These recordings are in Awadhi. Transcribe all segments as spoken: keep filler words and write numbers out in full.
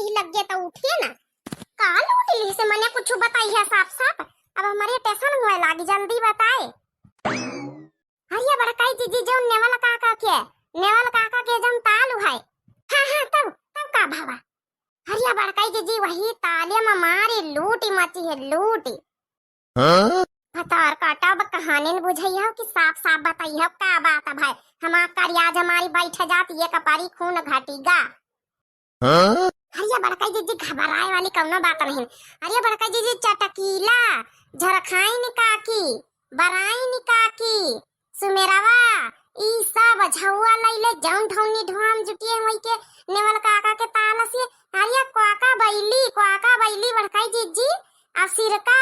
ई लग गया तो उठिए ना। का लूट ली से मने कुछ बताई है साफ साफ। अब हमारे टेंशन हुए लागी, जल्दी बताए। अरे बड़काई जीजी, जो नेवल काका के, नेवल काका के जौन ताल है। हाँ, हाँ, तब, तब का भावा? अरे बड़काई जीजी, वही ताले में मारी लूटी मची है, लूटी। हाँ? भतार काटा, अब कहानी न बुझाई हो कि साफ साफ बताई हो का बात है भाई। हमार करियाज हमारी बैठ जाती है कपारी खून घटी गा। हाँ? अरे बड़काई जीजी, घबराए वाली कौनो बात नहीं। अरे बड़काई जीजी, चटकीला, झरखाइन काकी, बराइन काकी, सुमेरवा, ई सब झौआ लैले जौन ढौनी ढोम जुटिए होई के नेवल काका के ताल से। अरे काका बैली, काका बैली बड़काई जीजी, आ सिरका,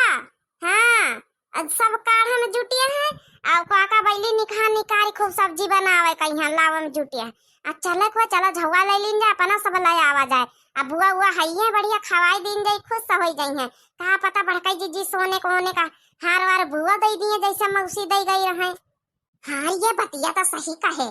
हाँ, अब सब काढ़ा में जुटिए हैं, आ काका बैली निकहा निकारी खूब सब्जी बनावे कहिया लावे में जुटिए हैं। आ चले को चलो झौआ ले लीन जाए, अपना सब ले आवा जाए। आ बुआ उआ हइये बढ़िया खवाई दीन जाई, खुश होई जाई हैं। का पता बड़काई जीजी सोने को होने का हार वार बुआ दे दिए जैसे मौसी दे गई रहे। हाँ, ये बतिया तो सही कहे।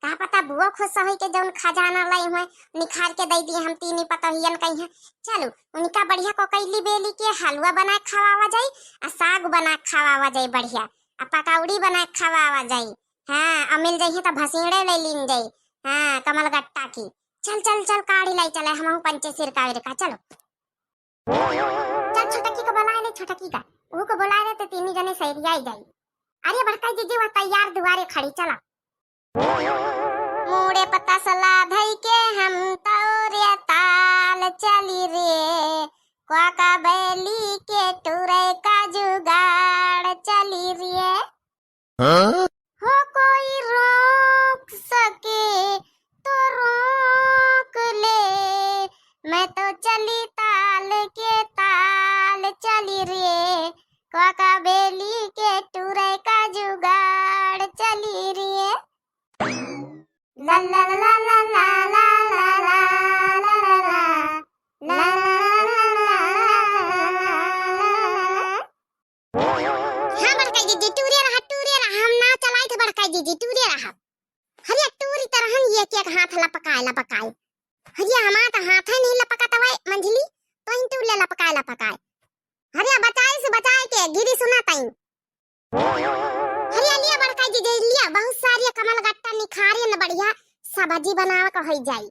का पता बुआ खुश होई के जौन खजाना लाई हुए निखार के दे दिए हम तीनी पतोहियन कहिया। चलो उनका बढ़िया को कैली बेली के हलवा बना के खवावा जाई, आ साग बना के खवावा जाई बढ़िया, आ पकौड़ी बना के खवावा जाई। हाँ, आ मिल जाई तो भसीड़े ले लीन जाई। हाँ, कमलगट्टा की। चल, चल, चल, काढ़ी लाई चले, हमहू पंचे सिरका विरका, चलो। चल, छोटकी को बुलाए ले, छोटकी का। ऊ को बुलाए ले तो तीनी जने सैरिया ही जाई। अरे बड़काई जीजी, वह तैयार दुआरे खड़ी, चला। मूड़े पता सला धई के हम तौरे ताल चली रे, काका बैली के टूरे का जुगाड़ चली रे। हाँ? हो कोई रोक सके तो रोक ले, मैं तो चली ताल के ताल चली रे, काका बैली के टूरे का जुगाड़ चली रे। ला ला ला ला ला। हाँ बड़काई जीजी, टूरे रहा, टूरे रहा, हम नाव चलाई थे बड़काई जीजी, टूरे रहा। हरिया टूरी तरहन ये के एक हाथ लपकाए, लपकाए। हरिया हमार तो हाथ ही नहीं लपकत हवे मंझली, तो ही टूर ले लपकाए, लपकाए। हरिया बचाए से बचाए के गिरी सुना ताई। हरिया लिया बड़काई जीजी, लिया बहुत सारी कमलगट्टा निखारी न बढ़िया सब्जी बनावे के होई जाई।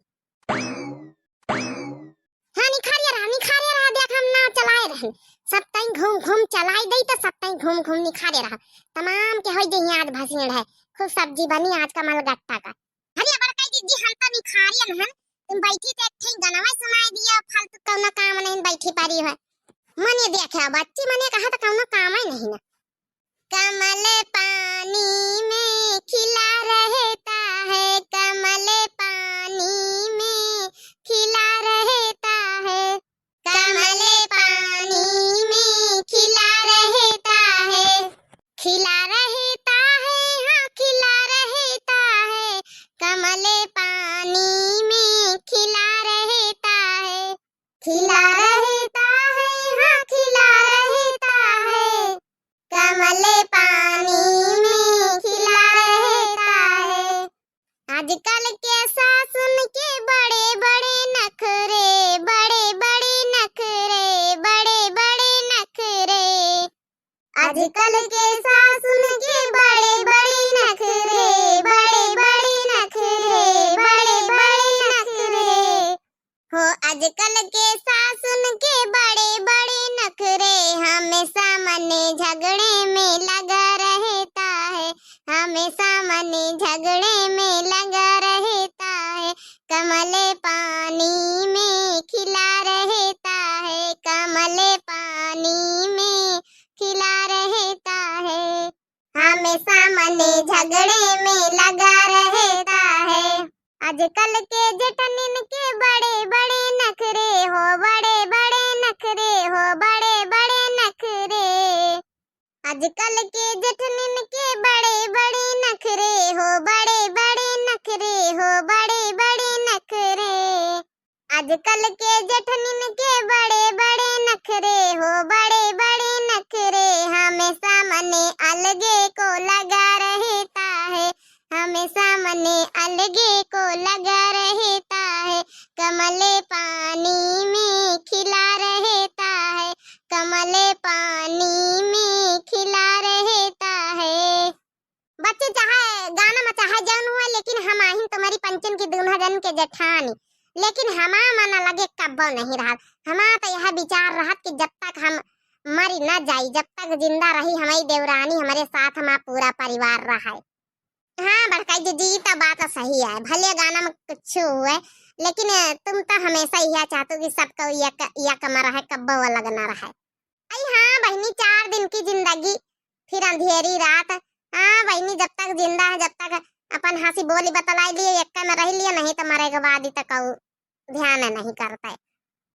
हाँ, निखारिया रहा, निखारिया रहा, देख हम नाव चलाए रहन। सब तई घूम घूम चलाई दई तो सब तई घूम घूम निखारे रहा। तमाम के होई जइहे आज भसीड़ है। खूब सब्जी बनी आज कमलगट्टा का। अरे बड़काई जीजी, हम तो निखारियन हन। तुम बैठी तो एक ठे गनवा सुनाई दिया, फालतू कौनो काम नहीं बैठी पारी है। मने देखे, बच्ची मने कहा तो कौनो काम ही नहीं ना। कमल पानी में खिला रहता है, कमल पानी में खिला रहता है, कमल पानी में खिला रहता है, खिला रहता है, हाँ, खिला रहता है, कमल पानी में खिला रहता है, खिला रहता है, हाँ, खिला रहता है, कमल पानी में खिला रहता है। आजकल के सासुन के बड़े बड़े नखरे, बड़े बड़े नखरे, बड़े बड़े नखरे। आजकल के सासुन के बड़े बड़े नखरे, बड़े बड़े नखरे, बड़े बड़े नखरे। हो आजकल के सासुन के बड़े बड़े नखरे, हमेशा मने झगड़े में लगा रहता है, हमेशा मने झगड़े में लगा रहता है। कमल पानी में खिला रहता है, कमल पानी में खिला रहता है। हमेशा मने झगड़े में लगा रहता है। आजकल के जेठनिन के बड़े बड़े नखरे हो, बड़े बड़े नखरे हो, बड़े बड़े नखरे। आजकल के जेठनिन के बड़े बड़े नखरे हो, बड़े बड़े नखरे हो, बड़े बड़े नखरे। आजकल के जेठनिन के बड़े बड़े नखरे हो, बड़े बड़े नखरे। हमेशा मने अलगे को लगा रहता है, हमेशा मने अलगे को लगा रहता है। कमल पानी जेठानी, लेकिन हमा मन लगे कब्बो नहीं रहत। हमा तो यह विचार रहत कि जब तक हम मरी न जाई, जब तक जिंदा रही हमारी देवरानी, हमारे साथ हमारा पूरा परिवार रहे। हाँ बड़काई जीजी, ई तो बात सही है, भले गाना में कुछ हुए, लेकिन तुम तो हमेशा यह चाहतो कि सबको यक, यक में रहे, कब्बो अलग न रहे। आई हाँ बहिनी, चार दिन की जिंदगी, फिर अंधेरी रात। हाँ बहिनी, जब तक जिंदा है, जब तक अपन हंसी बोली बतलाई लिए, यक में रह लिए, नहीं तो मरे के बाद ही तो कऊ ध्यान नहीं करते।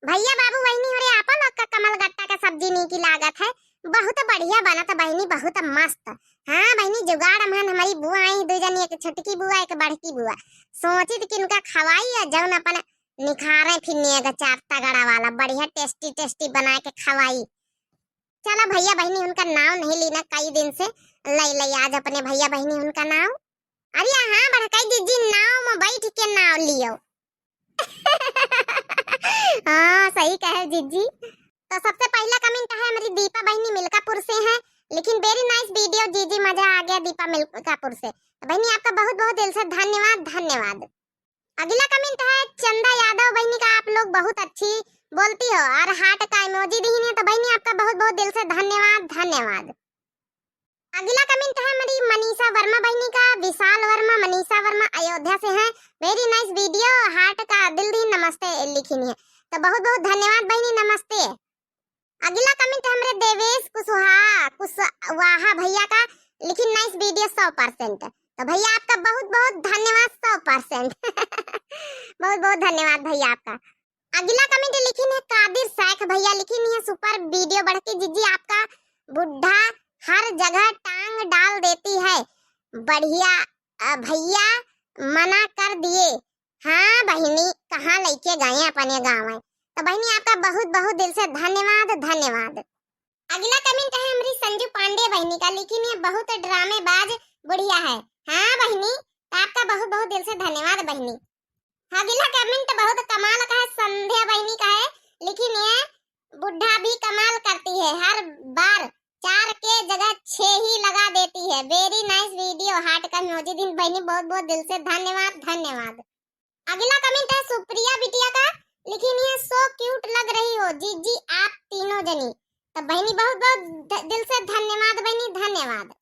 भैया बाबू बहिनी हो रे, आप लोग का कमल गट्टा का सब्जी नीकी लागत है, बहुत बढ़िया बनत बहिनी, बहुत मस्त। हाँ बहिनी, जुगाड़ अमहन हमारी बुआ आई, दो जनी, एक छोटकी बुआ, एक बड़की बुआ, सोचित कि इनका खवाई या जौन अपन निखारे फिर नेग चार तगड़ा वाला बढ़िया tasty tasty बनाए के खवाई। चला भैया बहिनी उनका नाव नहीं लीना कई दिन से, लई लई आज अपने भैया बहिनी उनका नाव। अरे हाँ बड़काई जीजी, नाव में बैठ के नाव लियो। हाँ सही कहे जीजी। तो सबसे पहला comment है हमारी दीपा बहिनी मिल्कापुर से है, लेकिन very nice video जीजी, मजा आ गया दीपा मिल्कापुर से। तो बहिनी आपका बहुत बहुत दिल से धन्यवाद, धन्यवाद। अगला comment है चंदा यादव बहिनी का, आप लोग बहुत अच्छी बोलती हो और heart का emoji दीन है, तो बहिनी आपका बहुत बहुत दिल से धन्यवाद, धन्यवाद। अगला comment है हमारी मनीषा वर्मा बहिनी का, विशाल वर्मा, मनीषा वर्मा अयोध्या से हैं। Very nice video, heart का दिल दीन नमस्ते लिखिन है, तो बहुत बहुत धन्यवाद बहिनी, नमस्ते। अगला comment है हमरे देवेश कुशवाहा, कुशवाहा भैया का, लिखिन nice video सौ percent। तो भैया आपका बहुत बहुत धन्यवाद, सौ percent। बहुत बहुत धन्यवाद भैया आपका। अगला comment लिखिन है कादिर शेख भैया, लिखिन है super video बड़की जीजी, आपका बुढ़ा हर जगह टांग डाल देती है। बढ़िया, अ, भैया मना कर दिए। हाँ बहिनी, कहाँ लइके गए अपने गाँव है। तो बहिनी आपका बहुत बहुत दिल से धन्यवाद, धन्यवाद। अगला comment है हमरी संजू पांडे बहिनी का, लिखिन है बहुत ड्रामेबाज बुढ़िया है। हाँ बहिनी, तो आपका बहुत बहुत दिल से धन्यवाद बहिनी। अगला comment बहुत कमाल का है, संध्या बहिनी का है, लिखिन है बुढ़ा भी कमाल करती है, हर बार चार के जगह छह ही लगा देती है। Very nice video, heart का emoji दीन बहिनी, बहुत बहुत दिल से धन्यवाद, धन्यवाद। अगला comment है सुप्रिया बिटिया का, लिखिन है so cute लग रही हो जीजी आप तीनों जनी। तो बहिनी बहुत बहुत ध-, दिल से धन्यवाद बहिनी, धन्यवाद।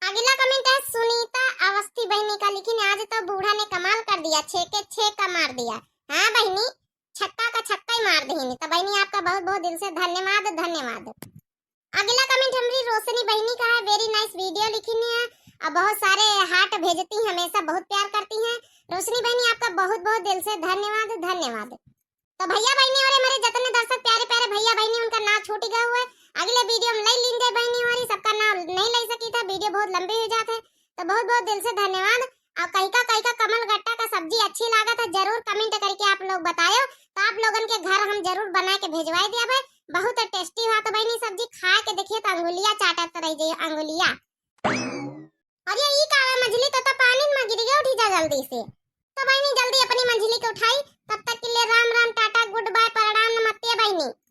अगला comment है सुनीता अवस्थी बहिनी का, लिखिन आज तो बूढ़ा ने कमाल कर दिया, छह के छह का मार दिया। हाँ बहिनी, छक्का का छक्का ही मार दीन। तो बहिनी आपका बहुत बहुत दिल से धन्यवाद, धन्यवाद। अगला comment हमरी रोशनी बहिनी का है, very nice video लिखिन है और बहुत सारे heart भेजती हैं हमेशा, बहुत प्यार करती हैं। रोशनी बहिनी आपका बहुत बहुत दिल से धन्यवाद, धन्यवाद। तो भैया बहिनी और हमारे जितने दर्शक प्यारे प्यारे भैया बहिनी उनका नाव छूट गया हुआ है, अगले video में ले लीन जाए बहिनी हमारी, सबका नाव नहीं ले सकी था, video बहुत लंबी हो जाते। तो बहुत बहुत दिल से धन्यवाद। और कई का कई का कमल गट्टा का सब्जी अच्छी लागत है, जरूर comment करके आप लोग बतायो, तो आप लोगन के घर हम जरूर बना के भेजवाए दिया भाई। बहुत tasty हुआ तो बहिनी सब्जी खा के देखिए तो अंगुलिया चाटत रह जाइए, अंगुलिया। अरे ई का है, मझली तो, तो पानी में गिर गया, उठी जा जल्दी से। तो बहिनी जल्दी अपनी मझली के उठाई, तब तक के लिए राम राम, टाटा, good bye, प्रणाम, नमस्ते बहिनी।